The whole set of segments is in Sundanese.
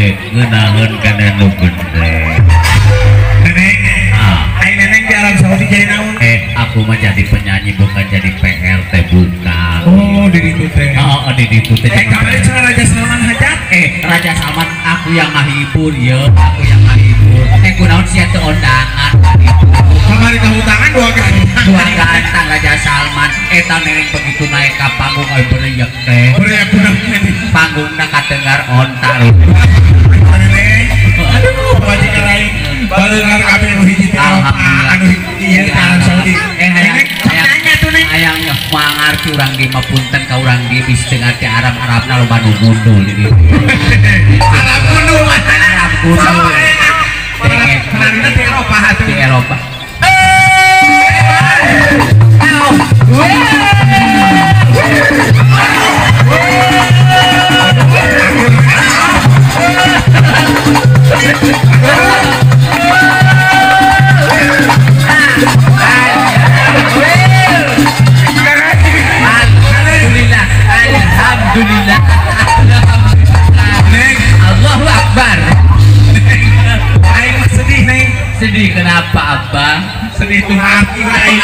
gede ngeunaheun kana nu gede. Neneng, ai neneng di Arab Saudi jadi naon? Aku mah jadi penyanyi bukan jadi PRT bukan. Oh, di ditu teh. Oh, di ditu teh. Kamari cenah Raja Salman hajat? Raja Salman aku yang ngahibur ya, aku yang ngahibur. Kunaon sia teu ondangan gitu. Kamari kahutangan dua gantang. Dua gantang Raja Salman. Eta neneng begitu naik ka panggung euy bereyak teh. Bereyak kunaon? Panggungna kadengar onta. Aduh, majikan lain. Barengan kabeh nu hiji teh anu hiji ieu di Arab Saudi. Hayang mangarti urang di mah punten ka urang di bisi teu ngarti Arab-Arabna loba nu gundul di ditu. Arab gundul mah Arab gundul. Penarina di Eropa atuh. Di Eropa. Alhamdulillah, alhamdulillah, Neng, Allahu Akbar. Aing mah sedih, Neng. Sedih kenapa, Abah? Sedih tuh hati aing.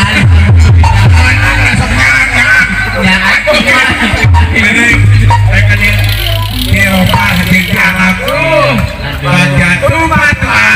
Ya, Neneng, rek di Eropa jeung di Arab. Raja Sumatera.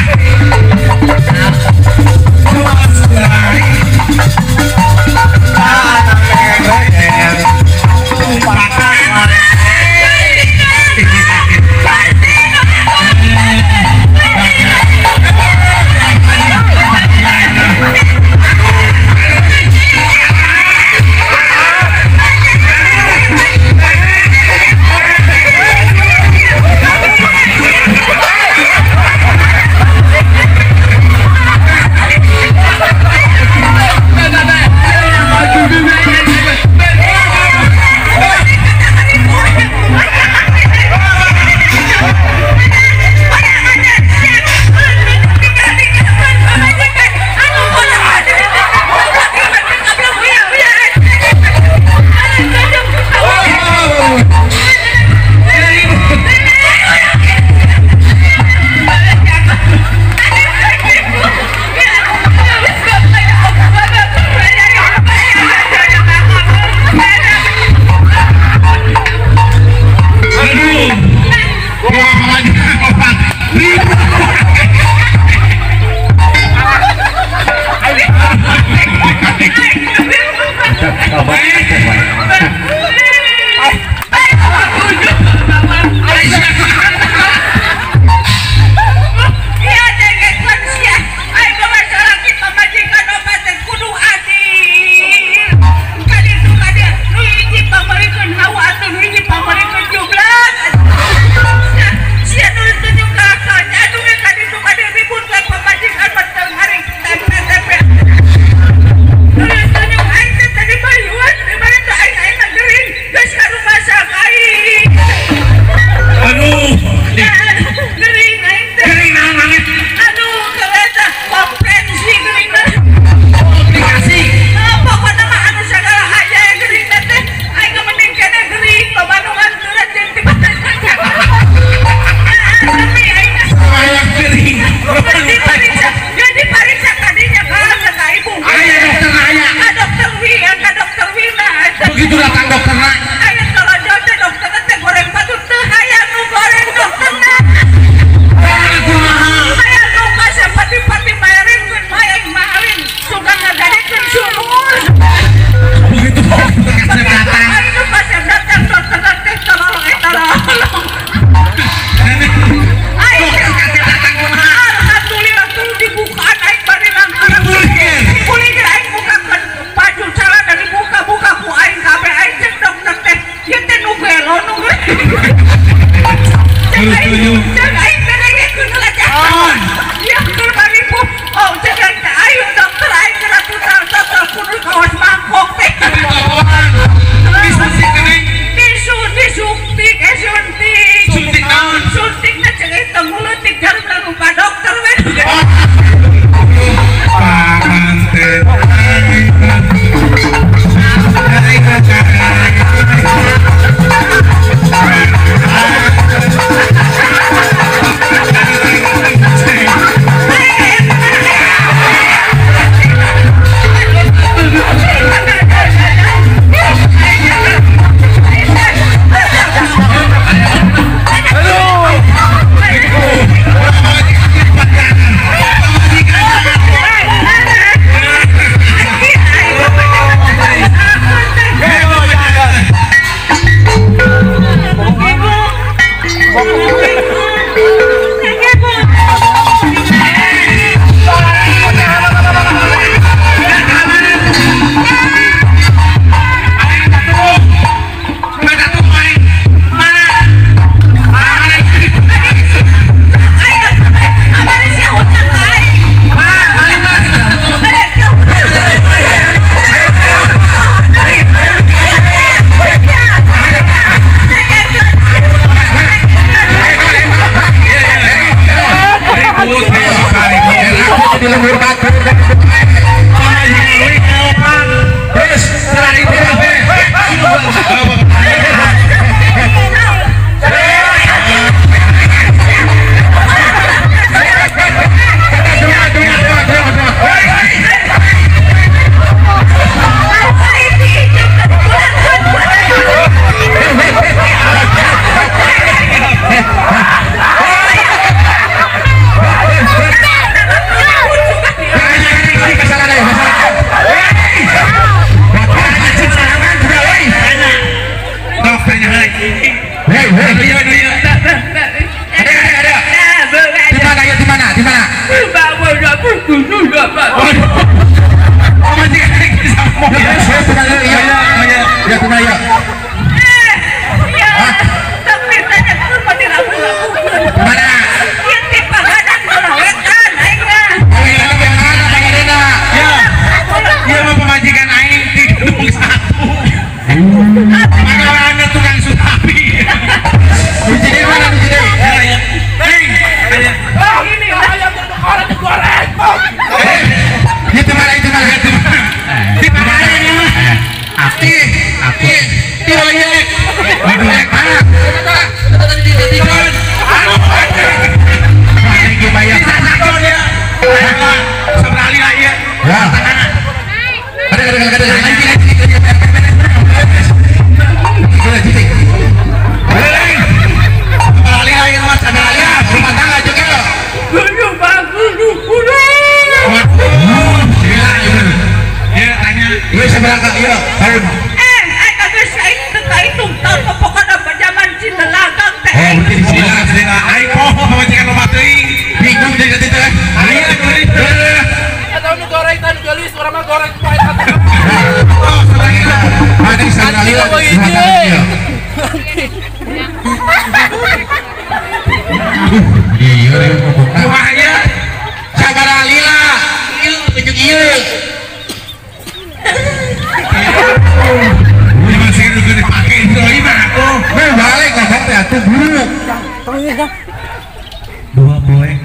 Dua poe.